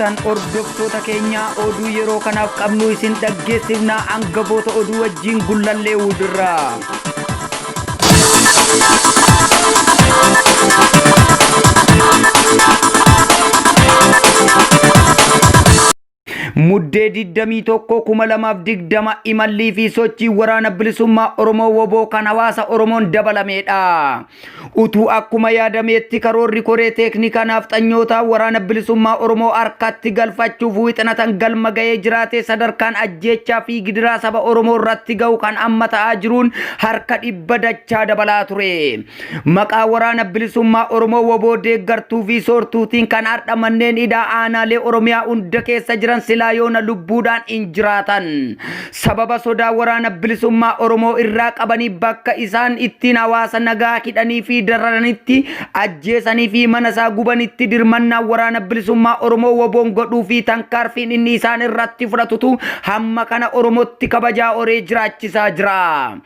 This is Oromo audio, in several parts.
jirtan hordoftoota keenyaa oduu yeroo kanaaf qabnu isin dhaggeessifna hangafoota oduu wajjin gullallee wudirraa. Muddee 21,2020 imallii fi sochii waraana bilisummaa Oromoo woboo kan hawaasa Oromoon dabalameedha. Utuu akkuma yaadameetti karoorri koree teeknikaa naafxanyootaa waraana bilisummaa Oromoo harkatti galfachuuf wixinatan galma ga'ee jiraate sadarkaan ajjeechaa fi gidiraa saba Oromoo irratti ga'u kan amma ta'aa jiruun harka dhibba dachaa dabalaa ture. Maqaa waraana bilisummaa Oromoo woboo deeggartuu fi soortuutiin kan har'a manneen hidhaa aanaalee Oromiyaa hunda keessa jiran silaa yoona lubbuudhaan hin jiraatan. Sababa sodaa waraana bilisummaa Oromoo irraa qabanii bakka isaan ittiin hawaasa nagaa hidhanii fi dararanitti ajjeesanii fi mana isaa gubanitti dirmannaa waraana bilisummaa Oromoo woboon godhuu fi tankaarfiin inni isaan irratti fudhatutu hamma kana Oromootti kabajaa horee jiraachisaa jira.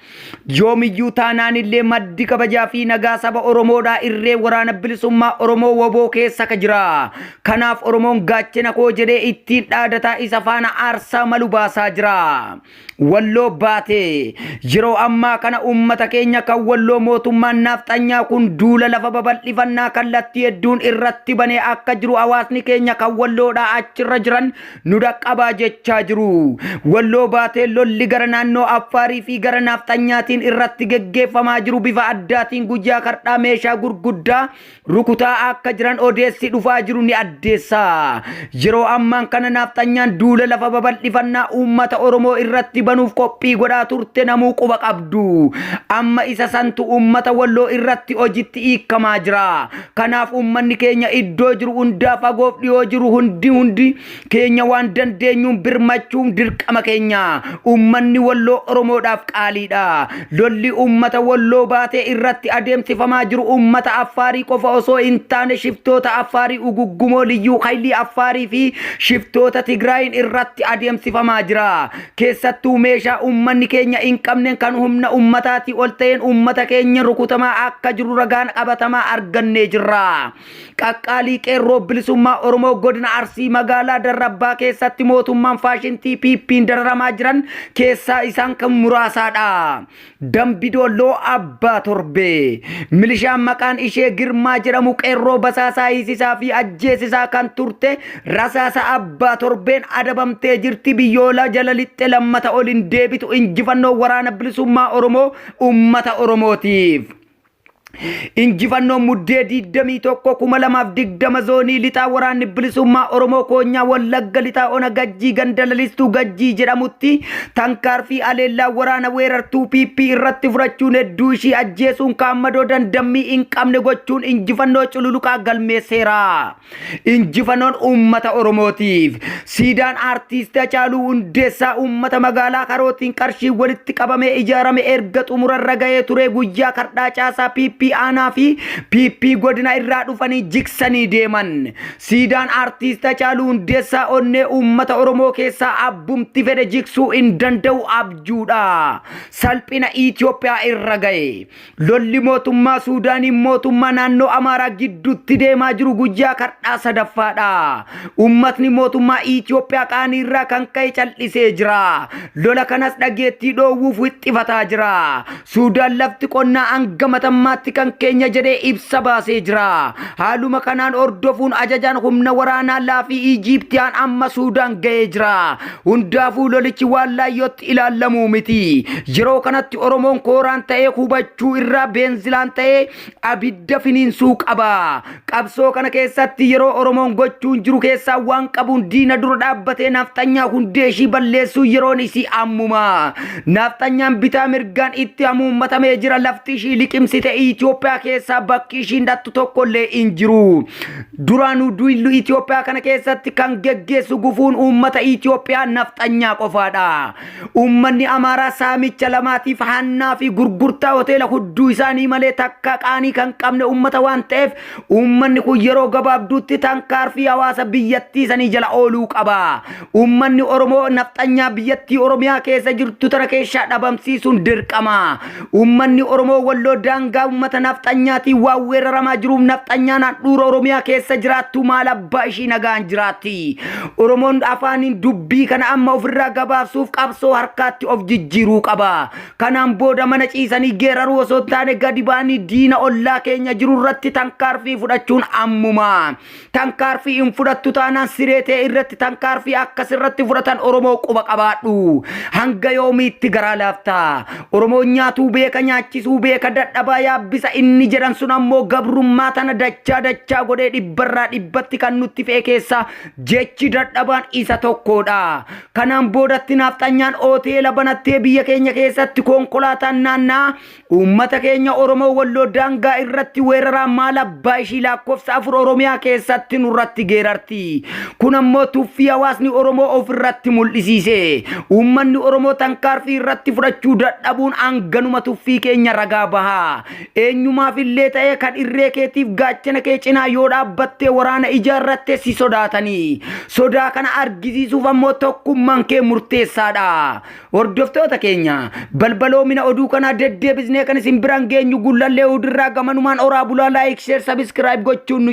Yoomiyyuu taanaanillee maddi kabajaa fi nagaa saba Oromoodhaa irree waraana bilisummaa Oromoo woboo keessa ka jira. Kanaaf Oromoon gaachena koo jedhee ittiin dhaadataa isa faana aarsaa malu baasaa jira. Walloo baate. Yeroo ammaa kana uummata keenya kan walloo mootummaan naafxanyaa kun duula lafa babal'ifannaa kallattii hedduun irratti banee akka jiru hawaasni keenya kan walloodhaa achirra jiran nu dhaqqabaa jechaa jiru. Walloo baatee lolli gara naannoo Affaarii fi gara naafxanyaatiin irratti geggeeffamaa jiru bifa addaatiin guyyaa kardhaa meeshaa gurguddaa rukutaa akka jiran odeessi dhufaa jiru ni addeessa. Yeroo ammaan kana naafxanyaan duula lafa babal'ifannaa uummata Oromoo irratti banuuf qophii godhaa turte namuu quba qabdu. Amma isa santu uummata Walloo irratti hojitti hiikkamaa jira. Kanaaf uummanni keenya iddoo jiru hundaa fagoof dhiyoo jiru hundi hundi keenya waan dandeenyuun birmachuun dirqama keenya. Uummanni Walloo Oromoodhaaf qaaliidha. Lolli uummata Walloo baatee irratti adeemsifamaa jiru uummata Affaarii qofa osoo hin taane shiftoota Affaarii Uguggumoo Liyyuu Haylii Affaarii fi shiftoota Tigraayin irratti adeemsifamaa jira. Keessattuu meeshaa uummanni keenya hin qabneen kan humna uummataatii ol ta'een uummata keenya rukutamaa akka jiru ragaan qabatamaa argannee jirra. Qaqqaalii qeerroo bilisummaa Oromoo godina Arsii magaalaa Darrabbaa keessatti mootummaan faashintii PP'n dararamaa jiran keessaa isaan kan muraasaadha. Dambidolloo Abbaa Torbee. Milishaan maqaan ishee Girmaa jedhamu qeerroo basaasaa hiisisaa fi ajjeesisaa kan turte rasaasa Abbaa Torbeen adabamtee jirti biyyoola jala lixxe lammata ol hin deebitu injifannoo waraana bilisummaa Oromoo uummata Oromootiif. Injifannoon Muddee 21,2020 zoonii lixaa waraanni bilisummaa Oromoo koonyaa Wallagga lixaa ona Gajjii ganda lalistuu Gajjii jedhamutti tankaarfii aleellaa waraana weerartuu PP irratti fudhachuun hedduu ishii ajjeesuun kaammadoo dandammii hin qabne gochuun injifannoo cululuqaa galmeesseera. Injifannoon uummata Oromootiif. Siidaan aartiist Hacaaluu Hundeessaa uummata magaalaa Harootiin qarshii walitti qabamee ijaarame erga xumurarra gahee ture guyyaa kardhaa caasaa PP aanaa fi PP godina irraa dhufanii jigsanii deeman. Siidaan aartiist Hacaaluu Hundeessaa onnee uummata Oromoo keessaa abbumti fedhe jigsuu hin danda'u abjuudha. Salphina Itoophiyaa irra gahe. Lolli mootummaa Suudaaniin mootummaa naannoo Amaaraa gidduutti deemaa jiru guyyaa kardhaa sadaffaadha. Uummatni mootummaa Itoophiyaa qaaniirraa kan ka'e cal'isee jira. Lola kanas dhageettii dhoowwuuf wixxifataa jira. Suudaan lafti qonnaa hanga matammaatti kan keenya jedhee ibsa baasee jira. Haaluma kanaan hordofuun ajajaan humna waraanaa laafii Ijiiptiyaan amma Suudaan ga'ee jira. Hundaafuu lolichi waan laayyootti ilaallamuu miti. Yeroo kanatti Oromoon kooraan ta'ee hubachuu irraa beenzilaan ta'ee abidda finiinsuu qaba. Qabsoo kana keessatti yeroo Oromoon gochuun jiru keessaa waan qabuun diina dura dhaabbatee naafxanyaa hundee ishii balleessuu yeroon isii ammuma. Naafxanyaan bitaa mirgaan itti hamuummatamee jira lafti ishii liqimsite Itoophiyaa keessaa bakki ishiin dhattu tokkollee hin jiru. Duraanuu duillu Itoophiyaa kana keessatti kan geggeessu gufuun uummata Itoophiyaa nafxanyaa qofaadha. Uummanni Amaaraa saamicha lamaatiif hannaa fi gurgurtaa hoteela hudduu isaanii malee takka qaanii kan qabne uummata waan ta'eef uummanni kun yeroo gabaabduutti tankaarfii hawaasa biyyattii sanii jala ooluu qaba. Uummanni Oromoo nafxanyaa biyyattii Oromiyaa keessa jirtu tana keessaa dhabamsiisuun dirqama. Uummanni Oromoo Walloo daangaa uummata Uummata nafxanyaatiin waan weeraramaa jiruuf nafxanyaan handhuura Oromiyaa keessa jiraattu maal abbaa ishii nagaan jiraatti. Oromoon afaaniin dubbii kana amma ofirraa gabaabsuuf qabsoo harkaatti of jijjiiruu qaba. Kanaan booda mana ciisanii geeraruu osoo hin taane gadi ba'anii diina ollaa keenya jiru irratti tankaarfii fudhachuun ammuma. Tankaarfii hin fudhattu taanaan siree tee irratti tankaarfii akka sirratti fudhatan Oromoo quba qabaadhu. Hanga yoomiitti garaa laafta? Oromoon nyaatuu beeka nyaachisuu beeka dadhabaa yaabbisa inni jedhan sun ammoo gabrummaa tana dachaa dachaa godhee dhibbarraa dhibbatti kan nutti fe'e keessaa jechi dadhabaan isa tokkodha. Kanaan boodatti naafxanyaan hoteela banattee biyya keenya keessatti konkolaataan naannaa Uummata keenya Oromoo Walloo daangaa irratti weeraraa maal abbaa ishii lakkoofsa 4 Oromiyaa keessatti nurratti geerarti. Kun ammoo tuffii hawaasni Oromoo of irratti mul'isiise. Uummanni Oromoo tankaarfii irratti fudhachuu dadhabuun hanganuma tuffii keenya ragaa baha. Eenyumaaf illee ta'ee kan irree keetiif gaachana kee cinaa yoo dhaabbattee waraana ijaarratte si sodaatanii. Sodaa kana argisiisuuf ammoo tokkummaan kee murteessaadha. Hordoftoota keenya balbaloomina oduu kanaa deddeebisnee kan isin biraan geenyu Gullallee Hudirraa gamanumaan oraa bulaa like share subscribe gochuun nu.